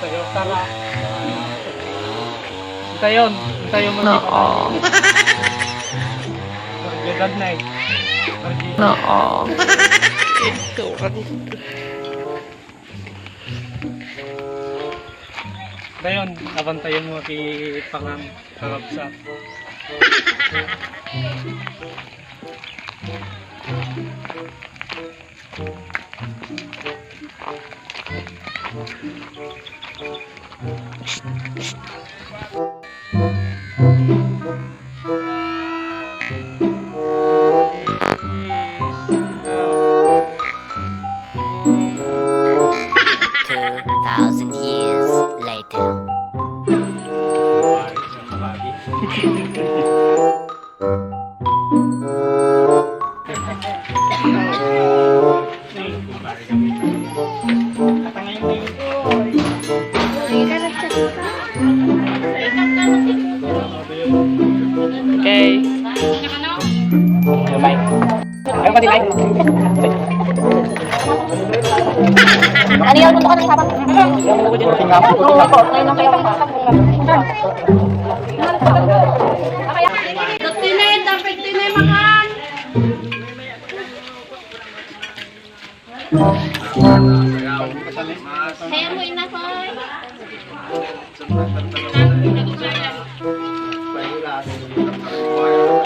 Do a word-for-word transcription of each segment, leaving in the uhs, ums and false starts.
Tayo, tara. Tayon, tayo mo. Noo. Edad na eh. Noo. Dayon, abantayon mo ti pangan, kakabsat. Two thousand years later. Okay. Bye. Ayaw pati, bye. Ano yun? Punta ka ng sabang. Oo, po. Ngayon lang kayo. Dutine, dapat dutine, makan. Kaya mo, inakoy.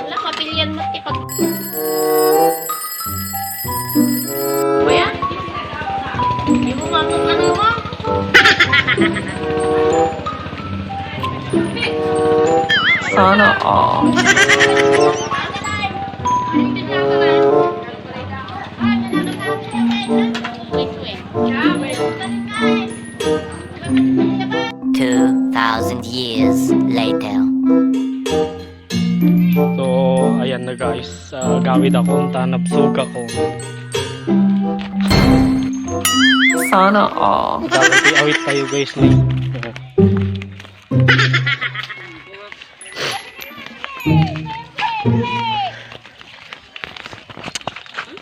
Wala, kapilian mo, ipag- Kuya? Di mo nga kung ano mo? Sana all. Two thousand years later. So, ayan na guys, ah, gawid ako, ta nabsog ako. Sana all. Dapat iawit tayo guys ni.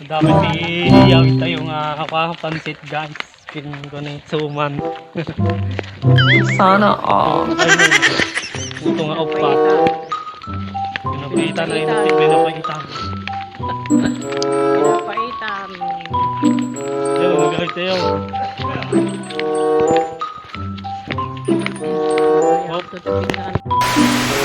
Dapat iawit tayo nga, ah, pansit guys. Kin ko ni suman. Sana all. Puto nga upat. Pinapaitan ay pinapaitan. Pinapaitan. Yo, gawin tayo. Hop.